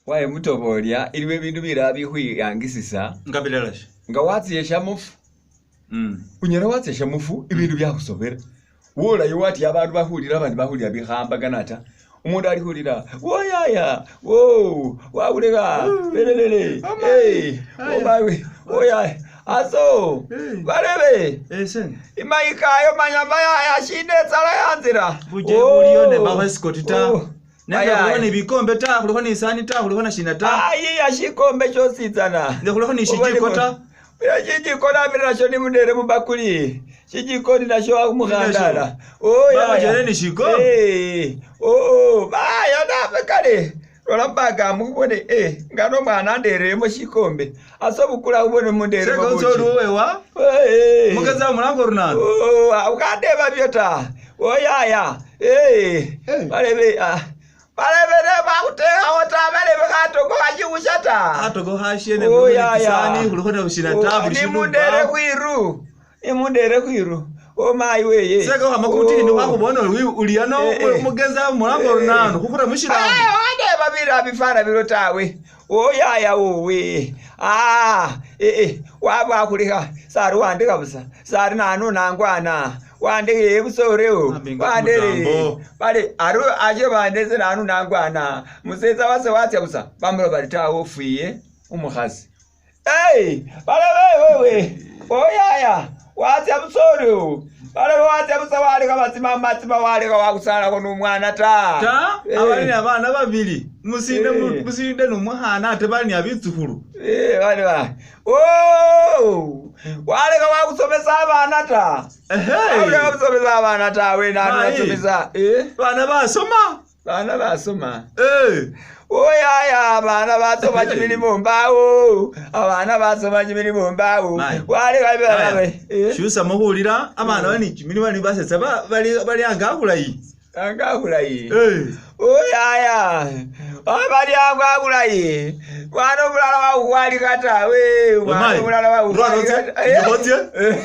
Waye mutobolya iliwo ibindu bilala bikhwiyangisisa Nga bilala shi? Nga watsiye shamufu. Unyala watsya shamufu ibindu byakhusobela. Wolayo watya abandu bakhulila abandi bakhulila bikhambakana ta. Umundu ali khulila woyaya wo wawulila lelelele eh omawi woyaya aso balebe imayikayo manya mayaya shinda etsala yanzila. Buje buliyo ne bakho escort ta. Nenga khulikho ni bikombe ta, khulikho ni isani ta, khulikho na shina ta. Ayiya shikombe shositsana. Ne khulikho ni shijiko ta. Bila shijiko nabile nasho nimundere mubakuli. Shijiko ni nasho mukhandala. Oh ya. Babajele ni shikombe. Eh. Oh, baya nabe kale. Lola mbaga mubone eh ngano mwana anderemo shikombe. Asobukula ubone mundere Seka utsoli wewa. Eh. Mugeza mulango runano. Oh, ukandeba byo ta. Oyaya. Eh. Balebe ah. Balebe ne bakutekhawo ta balebe khatoko khashikhusha ta. Khatoko khashene Oh, khulikho ya, ni ya. tisani, khulikho na shina ta, buli shindu. Nimundere khwiru. Nimundere khwiru. O mayi weye. Seka khama kutini khwakhubona uli uli ano Eh, eh. mugeza mulango runano khukhura mushilamo. Wandeba bila bifana bilo tawe. Oyaya wowe. Ah, eh eh waba khulikha sari wandikha busa. Sari nanu nangwana. Wandikhe busa oreo. Ambinga Wandere. kumutambo. Bale aru aje bandese nanu nangwana. Musetsa wase watya busa. Bamulo bali tawe ufwiye umukhasi. Hey, bale wewe. Oyaya, watya busa oreo. Bale watya busa walekha batsima matsima walekha wakhusalakho numwana ta. Ta Eh. abali ni abana babili musinde Eh. musinde numukhana ate bali ni abitsukhulu. Eh, bali ba. Oh! Waleka wakusomesa abana ta. Ehe. Waleka wakusomesa abana ta we nanu Mayi. wasomesa. Eh, Bana basoma. bana basoma. Eh. Oyaya abana basoma chimilimo mbawo. Abana basoma chimilimo mbawo. Mayi. Waleka Aya, baba. Eh. Shusamo khulila abana bali ni chimilimo bali basetsa bali bali anga abulayi. Anga bulayi. Eh. Oyaya. Abali anga bulayi. Mwana omulala wakukhwalika tawe. Mwana Mayi. omulala Rwano wakukhwalika tse. ta. Ndikho tse. Eh.